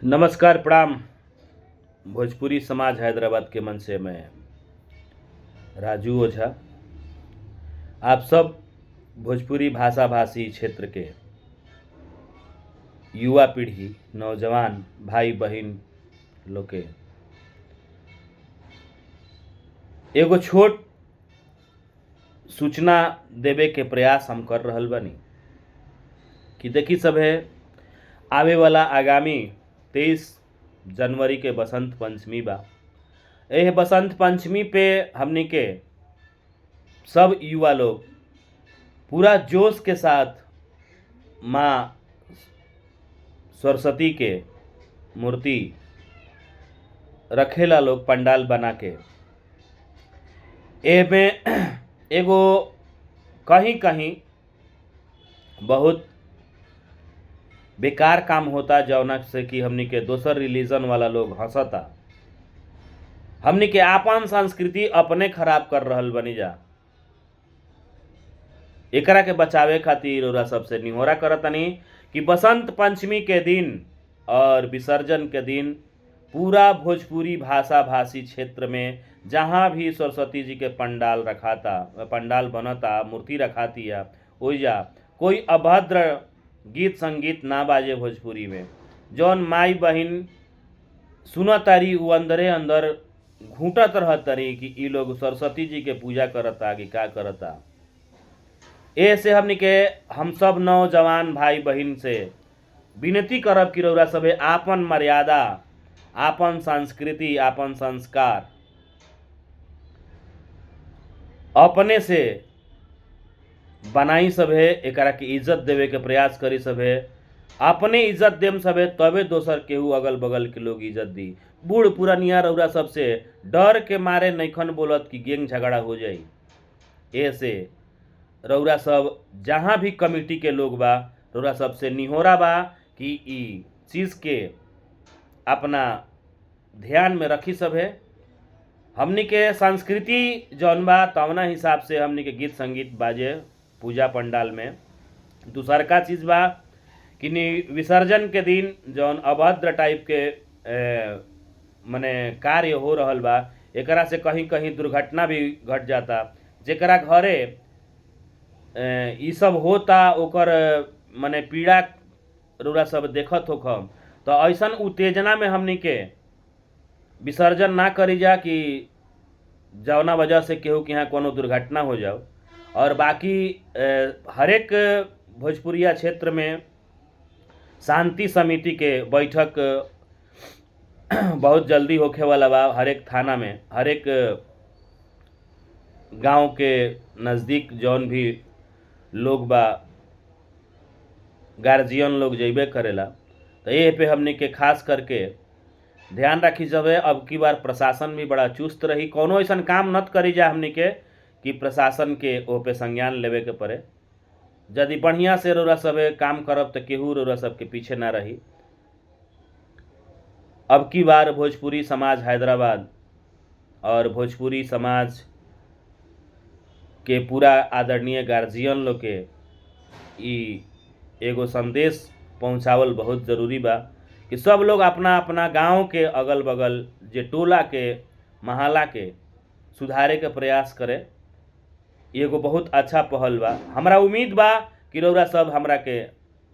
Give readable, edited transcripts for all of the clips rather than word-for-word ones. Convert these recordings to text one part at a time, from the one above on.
नमस्कार, प्रणाम। भोजपुरी समाज हैदराबाद के मंच से मैं राजू ओझा आप सब भोजपुरी भाषा भाषी क्षेत्र के युवा पीढ़ी, नौजवान भाई बहिन लोग के एगो छोट सूचना देवे के प्रयास हम कर रहल बानी कि देखी सभे, आवे वाला आगामी 23 जनवरी के बसंत पंचमी बा। एह बसंत पंचमी पे हमनी के सब युवा लोग पूरा जोश के साथ माँ सरस्वती के मूर्ति रखेला लोग पंडाल बना के। एमे एगो कहीं कहीं बहुत बेकार काम होता, जौना से कि हमनी के दोसर रिलीजन वाला लोग हंसता। हमनी के आपन संस्कृति अपने खराब कर रहल बनी जा। एकरा के बचावे खातिर रउरा सबसे निहोरा करतनी कि बसंत पंचमी के दिन और विसर्जन के दिन पूरा भोजपुरी भाषा भाषी क्षेत्र में जहाँ भी सरस्वती जी के पंडाल रखाता, पंडाल बनता, मूर्ति रखाती है, ओइजा कोई अभद्र गीत संगीत ना बाजे भोजपुरी में। जौन माई बहिन सुनतारी, उ अंदरे अंदर घूटत रहतरी कि इ लोग सरस्वती जी के पूजा करता कि का करता। ऐसे हमनी के हम सब नौजवान भाई बहिन से विनती करब कि रउरा सभे आपन मर्यादा, आपन संस्कृति, आपन संस्कार अपने से बनाई सभे, एकरा के इज्जत देवे के प्रयास करी सभे। अपने इज्जत देम सभे तबे दोसर केहू अगल बगल के लोग इज्जत दी। बूढ़ पुरनिया रउरा सबसे डर के मारे नइखन बोलत कि गेंग झगड़ा हो जाई। ऐसे रउरा सब जहाँ भी कमिटी के लोग बा, रउरा सबसे निहोरा बा कि इ चीज़ के अपना ध्यान में रखी सभे। हमनी के संस्कृति जौन बा तवना हिसाब से हमनी के गीत संगीत बाजे पूजा पंडाल में। दूसरका चीज़ बा कि विसर्जन के दिन जौन अभद्र टाइप के मने कार्य हो रहल बा, एकरा से कहीं कहीं दुर्घटना भी घट जाता। जेकरा घरे इ सब होता, ओकर मने पीड़ा रउरा सब देखत होखम। तो ऐसन उत्तेजना में हमनी के विसर्जन ना करी जा कि जौना वजह से केहू के यहाँ कोनो दुर्घटना हो जाओ। और बाकी हरेक भोजपुरिया क्षेत्र में शांति समिति के बैठक बहुत जल्दी होखे वाला बा। हरेक थाना में, हरेक गांव के नज़दीक जौन भी लोग बा, गार्जियन लोग जइबे करेला। तो ये पे हमनी के खास करके ध्यान रखी जबे। अब की बार प्रशासन भी बड़ा चुस्त रही, कोनो ऐसन काम नत करी जा हमनी के कि प्रशासन के ओ पे संज्ञान लेवे के पड़े। यदि बढ़िया से रउरा सबे काम करब तो केहू रउरा सबके पीछे ना रही। अब की बार भोजपुरी समाज हैदराबाद और भोजपुरी समाज के पूरा आदरणीय गार्जियन लोग के इ एगो संदेश पहुंचावल बहुत ज़रूरी बा कि सब लोग अपना अपना गांव के अगल बगल जे टोला के मोहल्ला के सुधारे के प्रयास करे। एगो बहुत अच्छा पहल बा। हमरा उम्मीद बा कि रउरा सब हमरा के,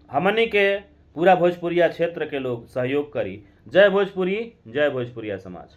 हमनी के पूरा भोजपुरिया क्षेत्र के लोग सहयोग करी। जय भोजपुरी, जय भोजपुरिया समाज।